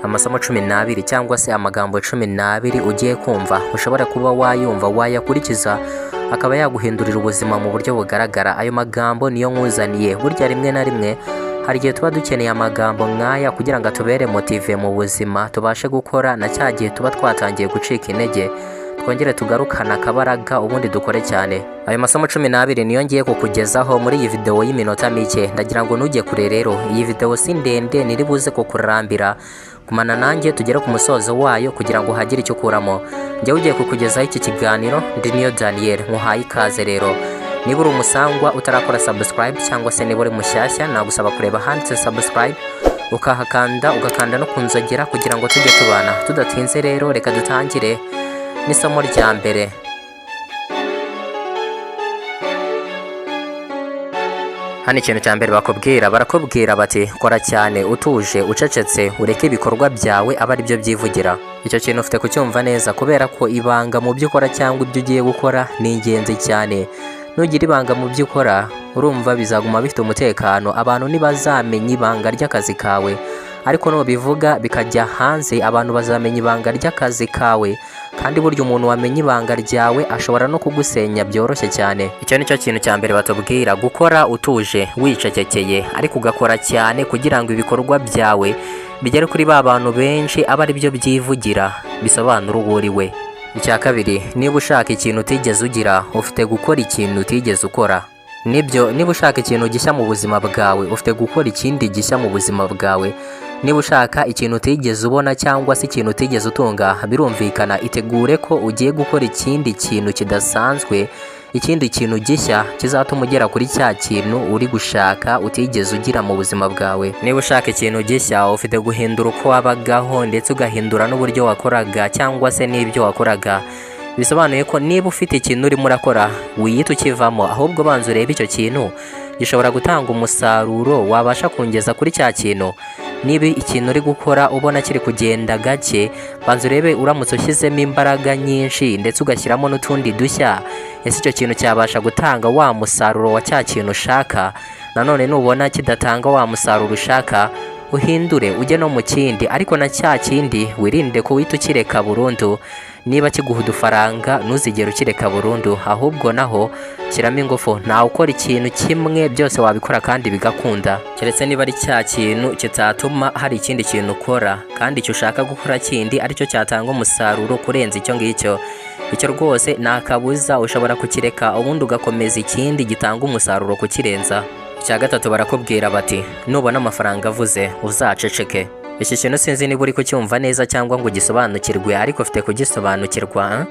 Amasomo 12 cyangwa se amagambo 12 ugiye kumva, ushobora kuba wayumva, wayakurikiza, akaba yaguhindurira ubuzima mu buryo bugaragara. Ayo magambo niyo nkuzaniye. Burya rimwe na rimwe hari igihe tuba dukeneye amagambo nk'aya kugira ngo atubere motive mu buzima, tubashe gukora na cya gihe tuba twatangiye gucika intege, twongere tugarukane akabaraga, ubundi dukore cyane. Ayo masomo 12 niyo ngiye kukugezaho muri iyi videwo y'iminota mike. Ndagira ngo ntujye kure rero, iyi videwo si ndende, ntiri buze kukurambira. Gumana nanjye tugere ku musozo wayo kugira ngo uhagire icyo ukuramo. Njyewe ugiye kukugezaho iki kiganiro ndi Niyo Daniel, nkuhaye ikaze rero. Niba uri umusangwa utarakora subscribe, cyangwa se niba uri mushyashya, nagusaba kureba ahanditse subscribe ukahakanda, ugakanda no ku nzogera kugira ngo tujye tubana. Tudatinze rero, reka dutangire n'isomo rya mbere. Hano ikintu cya mbere bakubwira, barakubwira bati: "Kora cyane utuje, ucecetse, ureke ibikorwa byawe abe ari byo byivugira." Icyo kintu ufite kucyumva neza, kubera ko ibanga mu byo ukora cyangwa ibyo ugiye gukora ni ingenzi cyane. Nugira ibanga mu byo ukora, urumva bizaguma bifite umutekano, abantu ntibazamenya ibanga ry'akazi kawe. Ariko nubivuga bikajya hanze, abantu bazamenya ibanga ry'akazi kawe, kandi burya umuntu wamenya ibanga ryawe ashobora no kugusenya byoroshye cyane. Icyo ni cyo kintu cya mbere batubwira: gukora utuje, wicecekeye, ariko ugakora cyane kugira ngo ibikorwa byawe bigere kuri ba bantu benshi, abe ari byo byivugira, bisobanura uwo uri we. Icya kabiri: niba ushaka ikintu utigeze ugira, ufite gukora ikintu utigeze ukora. Nibyo, niba ushaka ikintu gishya mu buzima bwawe, ufite gukora ikindi gishya mu buzima bwawe. Niba ushaka ikintu utigeze ubona cyangwa se ikintu utigeze utunga, birumvikana itegure ko ugiye gukora ikindi kintu kidasanzwe, ikindi kintu gishya kizatuma ugera kuri cya kintu uri gushaka utigeze ugira mu buzima bwawe. Niba ushaka ikintu gishya, ufite guhindura uko wabagaho, ndetse ugahindura n'uburyo wakoraga cyangwa se n'ibyo wakoraga. Bisobanuye ko niba ufite ikintu urimo urakora, wiyita ukivamo, ahubwo banza urebe icyo kintu gishobora gutanga umusaruro wabasha kungeza kuri cya kintu. Niba ikintu uri gukora ubona kiri kugenda gake, banza urebe uramutse ushyizemo imbaraga nyinshi ndetse ugashyiramo n'utundi dushya, ese icyo kintu cyabasha gutanga wa musaruro wa cya kintu ushaka? Nanone nubona kidatanga wa musaruro ushaka, uhindure ujye no mu kindi, ariko na cya kindi wirinde kuwita ukireka burundu. Niba kiguha udufaranga, ntuzigere ukireka burundu, ahubwo naho shyiramo ingufu. Ntawe ukora ikintu kimwe byose wabikora kandi bigakunda, keretse niba ari cya kintu kitatuma hari ikindi kintu ukora, kandi icyo ushaka gukora kindi aricyo cyatanga umusaruro kurenza icyo ngicyo. Icyo rwose nta kabuza ushobora kukireka, ubundi ugakomeza ikindi gitanga umusaruro kukirenza. Icya gatatu barakubwira bati: "Nubona amafaranga avuze, uzaceceke." Iki kintu sinzi niba uri kucyumva neza cyangwa ngo ugisobanukirwe, ariko ufite kugisobanukirwa, eh?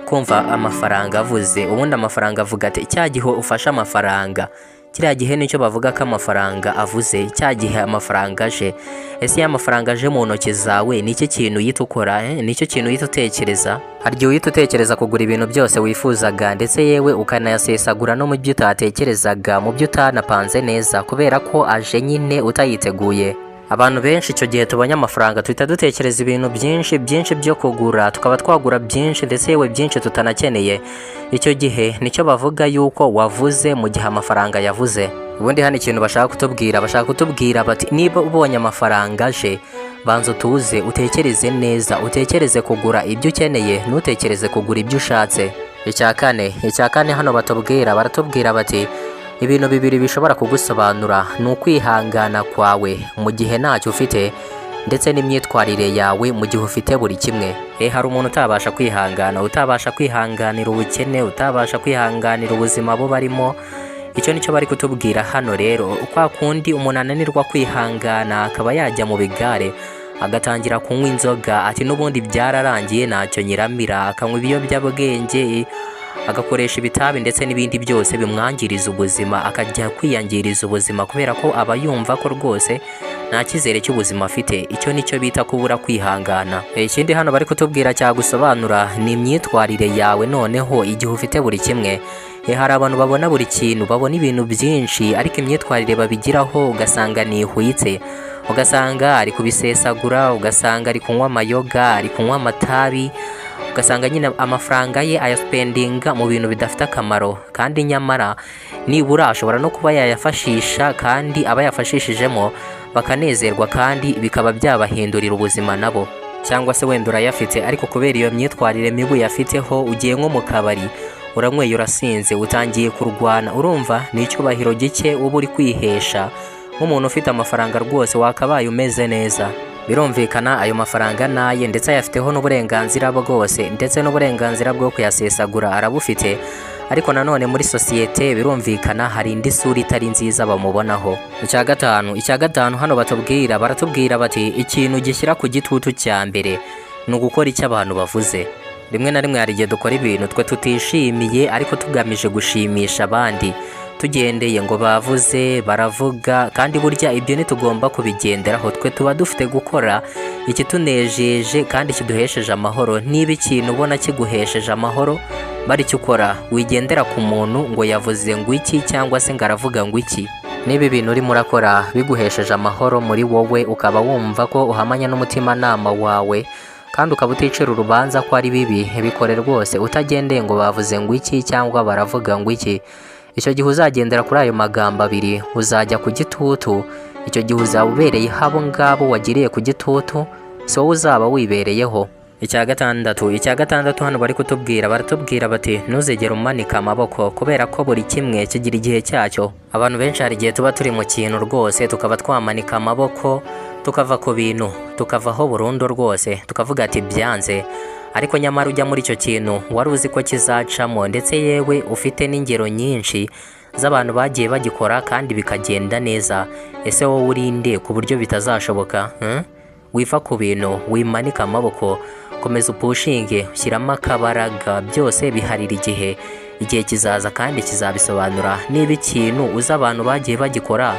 Kumva amafaranga avuze, ubundi amafaranga avuga ati cya gihe ufashe amafaranga, kiriya gihe nicyo bavuga ko amafaranga avuze, cya gihe amafaranga aje. Ese iyo amafaranga aje mu ntoki zawe, ni iki kintu uhita ukora, eh? Nicyo kintu uhita utekereza? Hari igihe uhita utekereza kugura ibintu byose wifuzaga, ndetse yewe ukanayasesagura no mu byo utatekerezaga, mu byo utanapanze neza, kubera ko aje nyine utayiteguye. Abantu benshi icyo gihe tubonye amafaranga tuhita dutekereza ibintu byinshi byinshi byo kugura, tukaba twagura byinshi, ndetse yewe byinshi tutanakeneye. Icyo gihe nicyo bavuga yuko wavuze mu gihe amafaranga yavuze. Ubundi hano ikintu bashaka kutubwira, bashaka kutubwira bati: niba ubonye amafaranga aje, banza utuze, utekereze neza, utekereze kugura ibyo ukeneye, ntutekereze kugura ibyo ushatse. Icya kane hano batubwira, baratubwira bati: ibintu bibiri bishobora kugusobanura ni ukwihangana kwawe mu gihe ntacyo ufite, ndetse n'imyitwarire yawe mu gihe ufite buri kimwe. Hari umuntu utabasha kwihangana, utabasha kwihanganira ubukene, utabasha kwihanganira ubuzima bo barimo. Icyo nicyo bari kutubwira hano rero. Kwa kundi umuntu ananirwa kwihangana, akaba yajya mu bigare, agatangira kunywa inzoga, ati n'ubundi byararangiye, ntacyo nyiramira, akanywa ibiyobyabwenge, agakoresha ibitabi ndetse n'ibindi byose bimwangiriza ubuzima, akajya kwiyangiriza ubuzima kubera ko aba yumva ko rwose nta cyizere cy'ubuzima afite. Icyo nicyo bita kubura kwihangana. Ikindi hano bari kutubwira cyagusobanura ni imyitwarire yawe noneho igihe ufite buri kimwe. Hari abantu babona buri kintu, babona ibintu byinshi, ariko imyitwarire babigiraho ugasanga ntihwitse, ugasanga ari kubisesagura, ugasanga ari kunywa amayoga, ari kunywa amatabi, ugasanga nyine amafaranga ye ayaspendinga mu bintu bidafite akamaro, kandi nyamara nibura ashobora no kuba yayafashisha, kandi aba yafashishijemo bakanezerwa kandi bikaba byabahindurira ubuzima nabo. Cyangwa se wenda urayafite, ariko kubera iyo myitwarire mibi uyafiteho, ugiye nko mu kabari uranyweye, urasinze, utangiye kurwana. Urumva ni icyubahiro gike uba uri kwihesha nk'umuntu ufite amafaranga. Rwose wakabaye umeze neza. Birumvikana ayo mafaranga naye, ndetse ayafiteho n'uburenganzira bwose, ndetse n'uburenganzira bwo kuyasesagura arabufite, ariko nanone muri sosiyete birumvikana hari indi sura itari nziza bamubonaho. Icya gatanu hano batubwira, baratubwira bati ikintu gishyira ku gitutu cya mbere ni ugukora icyo abantu bavuze. Rimwe na rimwe hari igihe dukora ibintu twe tutishimiye, ariko tugamije gushimisha abandi, tugendeye ngo bavuze, baravuga. Kandi burya ibyo ntitugomba kubigenderaho. Twe tuba dufite gukora ikitunejeje kandi kiduhesheje amahoro. Niba ikintu ubona kiguhesheje amahoro, bari icyo ukora. Wigendera ku muntu ngo yavuze ngo iki cyangwa se ngo aravuga ngo iki. Niba ibintu urimo urakora biguhesheje amahoro muri wowe, ukaba wumva ko uhamanya n'umutimanama wawe, kandi ukaba uticira urubanza ko ari bibi, bikore rwose utagendeye ngo bavuze ngo iki cyangwa baravuga ngo iki. Icyo gihe uzagendera kuri ayo magambo abiri, uzajya ku gitutu. Icyo gihe uzaba ubereyeho abo ngabo wagiriye ku gitutu, si wowe uzaba wibereyeho. Icya gatandatu hano bari kutubwira, baratubwira bati ntuzigere umanika amaboko, kubera ko buri kimwe kigira igihe cyacyo. Abantu benshi hari igihe tuba turi mu kintu rwose tukaba twamanika amaboko, tukava ku bintu, tukavaho burundu rwose, tukavuga ati byanze. Ariko nyamara ujya muri icyo kintu wari uzi ko kizacamo, ndetse yewe ufite n'ingero nyinshi z'abantu bagiye bagikora kandi bikagenda neza. Ese wowe urinde ku buryo bitazashoboka, hmm? Wiva ku bintu, wimanika amaboko, komeza upushinge, ushyiramo akabaraga. Byose biharira igihe. Igihe kizaza kandi kizabisobanura. Niba ikintu uzi abantu bagiye bagikora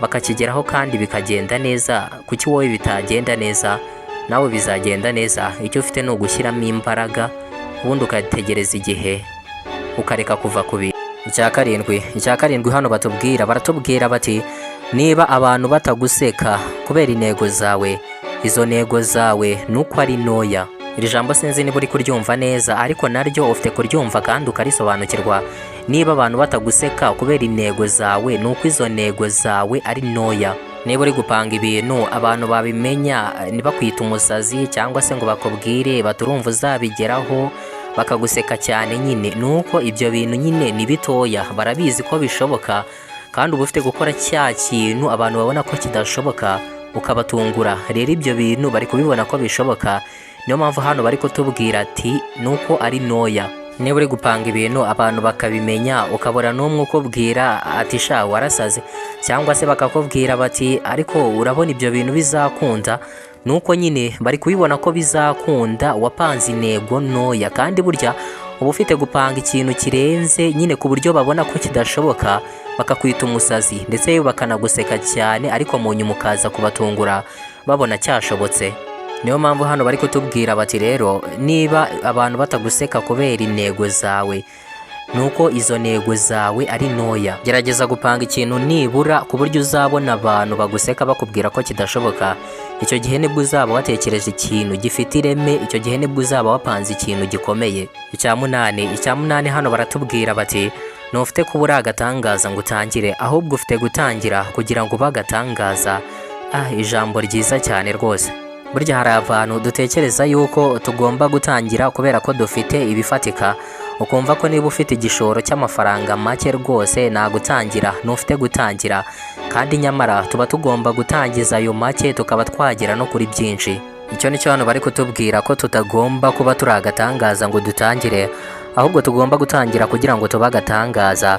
bakakigeraho kandi bikagenda neza, kuki wowe bitagenda neza? Nawe bizagenda neza. Icyo ufite ni ugushyiramo imbaraga, ubundi ugategereza igihe, ukareka kuva ku bintu. Icya karindwi hano batubwira, baratubwira bati niba abantu bataguseka kubera intego zawe, izo ntego zawe ni uko ari ntoya. Iri jambo sinzi niba uri kuryumva neza, ariko naryo ufite kuryumva kandi ukarisobanukirwa. Niba abantu bataguseka kubera intego zawe, ni uko izo ntego zawe ari ntoya. Niba uri gupanga ibintu, abantu babimenya ntibakwite umusazi cyangwa se ngo bakubwire baturumva uzabigeraho, bakaguseka cyane nyine, ni uko ibyo bintu nyine ni bitoya. Barabizi ko bishoboka, kandi uba ufite gukora cya kintu abantu babona ko kidashoboka, ukabatungura. Rero ibyo bintu bari kubibona ko bishoboka, niyo mpamvu hano bari kutubwira ati ni uko ari ntoya. Niba uri gupanga ibintu abantu bakabimenya, ukabura n'umwe ukubwira ati sha warasaze, cyangwa se bakakubwira bati ariko urabona ibyo bintu bizakunda, nuko nyine bari kubibona ko bizakunda. Wapanze intego ntoya, kandi burya uba ufite gupanga ikintu kirenze nyine ku buryo babona ko kidashoboka, bakakwita umusazi, ndetse yewe bakanaguseka cyane, ariko mu nyuma ukaza kubatungura babona cyashobotse. Niyo mpamvu hano bari kutubwira bati rero niba abantu bataguseka kubera intego zawe, nuko izo ntego zawe ari ntoya. Gerageza gupanga ikintu nibura ku buryo uzabona abantu baguseka bakubwira ko kidashoboka. Icyo gihe nibwo uzaba watekereje ikintu gifite ireme, icyo gihe nibwo uzaba wapanze ikintu gikomeye. Icya munani hano baratubwira bati ntufite kuba uri agatangaza ngo utangire, ahubwo ufite gutangira kugira ngo ube agatangaza. Ah, ijambo ryiza cyane rwose. Burya hari abantu dutekereza yuko tugomba gutangira kubera ko dufite ibifatika, ukumva ko niba ufite igishoro cy'amafaranga make rwose nagutangira. Ntufite gutangira, kandi nyamara tuba tugomba gutangiza ayo make tukaba twagera no kuri byinshi. Icyo nicyo hano bari kutubwira, ko tutagomba kuba turi agatangaza ngo dutangire, ahubwo tugomba gutangira kugira ngo tube agatangaza.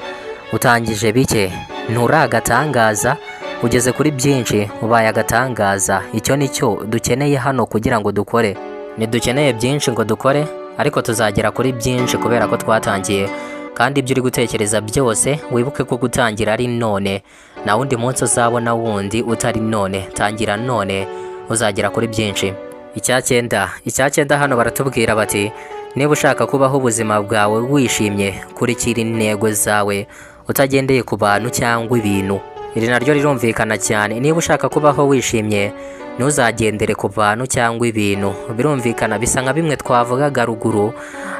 Utangije bike, nturi agatangaza; ugeze kuri byinshi, ubaye agatangaza. Icyo nicyo dukeneye hano kugira ngo dukore. Ntidukeneye byinshi ngo dukore, ariko tuzagera kuri byinshi kubera ko twatangiye. Kandi ibyo uri gutekereza byose, wibuke ko gutangira ari none. Nta wundi munsi uzabona wundi utari none. Tangira none, uzagera kuri byinshi. Icya cyenda hano baratubwira bati niba ushaka kubaho ubuzima bwawe wishimye, kurikira intego zawe utagendeye ku bantu cyangwa ibintu. Iri naryo rirumvikana cyane. Niba ushaka kubaho wishimye, Ntuzagendere ku bantu cyangwa ibintu. Birumvikana bisa nka bimwe twavugaga ruguru,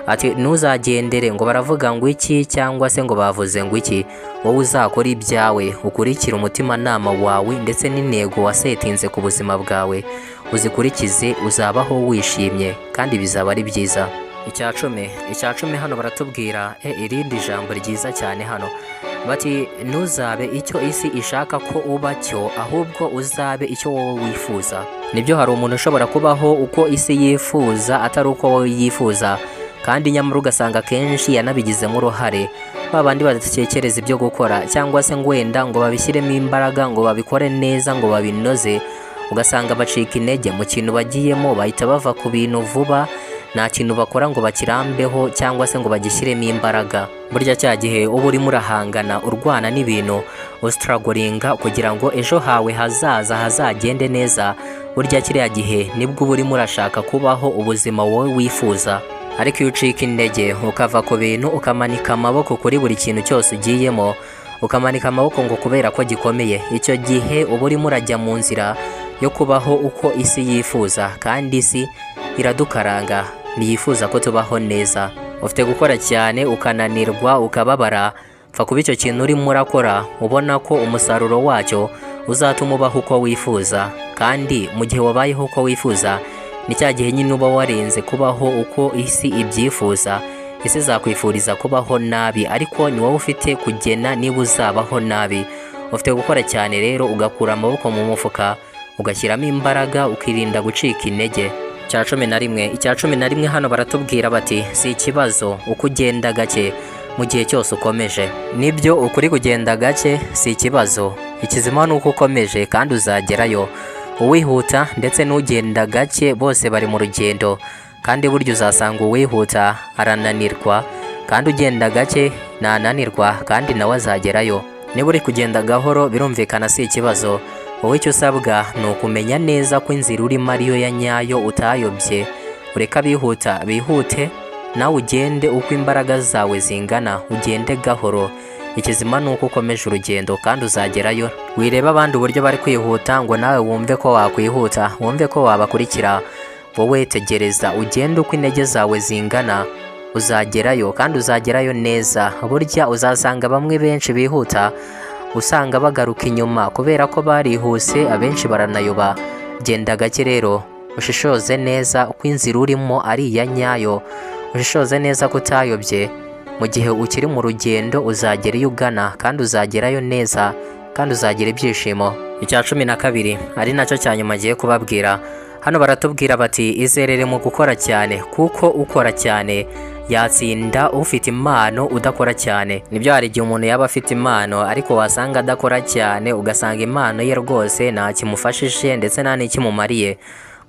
ati ntuzagendere ngo baravuga ngo iki cyangwa se ngo bavuze ngo iki. Wowe uzakora ibyawe, ukurikire umutimanama wawe ndetse n'intego wasetinze ku buzima bwawe, uzikurikize, uzabaho wishimye kandi bizaba ari byiza. Icya cumi hano baratubwira irindi jambo ryiza cyane hano, bati ntuzabe icyo isi ishaka ko uba cyo, ahubwo uzabe icyo wowe wifuza. Nibyo, hari umuntu ushobora kubaho uko isi yifuza atari uko wowe yifuza, kandi nyamara ugasanga akenshi yanabigizemo uruhare. Ba bandi badatekereza ibyo gukora cyangwa se ngo wenda ngo babishyiremo imbaraga, ngo babikore neza, ngo babinoze, ugasanga bacika intege mu kintu bagiyemo, bahita bava ku bintu vuba, nta kintu bakora ngo bakirambeho cyangwa se ngo bagishyiremo imbaraga. Burya cya gihe uba urimo urahangana, urwana n'ibintu, ustrugglinga kugira ngo ejo hawe hazaza hazagende neza, burya kiriya gihe nibwo uba urimo urashaka kubaho ubuzima wowe wifuza. Ariko iyo ucika intege, ukava ku bintu, ukamanika amaboko kuri buri kintu cyose ugiyemo, ukamanika amaboko ngo kubera ko gikomeye, icyo gihe uba urimo urajya mu nzira yo kubaho uko isi yifuza, kandi isi iradukaranga, ntiyifuza ko tubaho neza. Ufite gukora cyane ukananirwa, ukababara, pfa kuba icyo kintu urimo urakora ubona ko umusaruro wacyo uzatuma ubaho uko wifuza. Kandi mu gihe wabayeho uko wifuza, ni cya gihe nyine uba warenze kubaho uko isi ibyifuza. Isi izakwifuriza kubaho nabi, ariko ni wowe ufite kugena niba uzabaho nabi. Ufite gukora cyane rero, ugakura amaboko mu mufuka, ugashyiramo imbaraga, ukirinda gucika intege. Icya 11, icya 11 hano baratubwira bati si ikibazo uko ugenda gake mu gihe cyose ukomeje. Nibyo, ukuri kugenda gake si ikibazo, ikizima ni uko ukomeje kandi uzagerayo. Uwihuta ndetse n'ugenda gake bose bari mu rugendo, kandi burya uzasanga uwihuta arananirwa, kandi ugenda gake ntananirwa, kandi nawe azagerayo. Niba uri kugenda gahoro, birumvikana si ikibazo. Wowe icyo usabwa ni ukumenya neza ko inzira urimo ariyo ya nyayo, utayobye. Ureke abihuta bihute, nawe ugende uko imbaraga zawe zingana, ugende gahoro. Ikizima ni uko ukomeje urugendo kandi uzagerayo. Wireba abandi uburyo bari kwihuta ngo nawe wumve ko wakwihuta, wumve ko wabakurikira. Wowe tegereza, ugende uko intege zawe zingana, uzagerayo kandi uzagerayo neza. Burya uzasanga bamwe benshi bihuta usanga bagaruka inyuma kubera ko barihuse, abenshi baranayoba. Genda gake rero, ushishoze neza ko inzira urimo ari iya nyayo, ushishoze neza ko utayobye. Mu gihe ukiri mu rugendo uzagera iyo ugana kandi uzagerayo neza kandi uzagira ibyishimo. Icya 12, ari nacyo cya nyuma agiye kubabwira hano, baratubwira bati izerere mu gukora cyane, kuko ukora cyane yatsinda ufite impano udakora cyane. Nibyo, hari igihe umuntu yaba afite impano, ariko wasanga adakora cyane, ugasanga impano ye rwose nta kimufashije ndetse nta n'ikimumariye,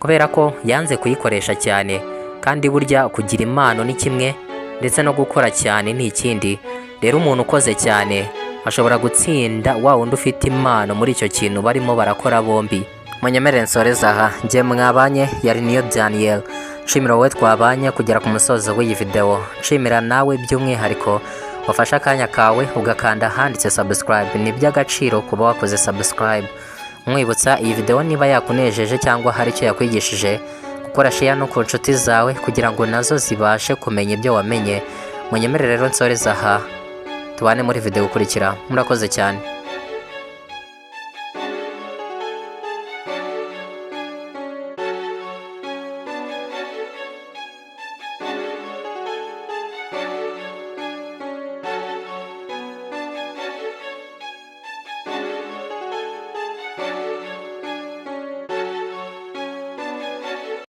kubera ko yanze kuyikoresha cyane. Kandi burya kugira impano ni kimwe, ndetse no gukora cyane ni ikindi. Rero umuntu ukoze cyane ashobora gutsinda wa wundi ufite impano muri icyo kintu barimo barakora bombi. Munyemerere nsoreze aha. Njye mwabanye yari Niyo Daniel. Nshimira wowe twabanye kugera ku musozo w'iyi videwo, nshimira nawe by'umwihariko wafashe akanya kawe ugakanda ahanditse subscribe. Ni iby'agaciro kuba wakoze subscribe. Nkwibutsa, iyi videwo niba yakunejeje cyangwa hari icyo yakwigishije, gukora share no ku nshuti zawe kugira ngo nazo zibashe kumenya ibyo wamenye. Munyemerere rero nsoreze aha, tubane muri videwo ikurikira. Murakoze cyane.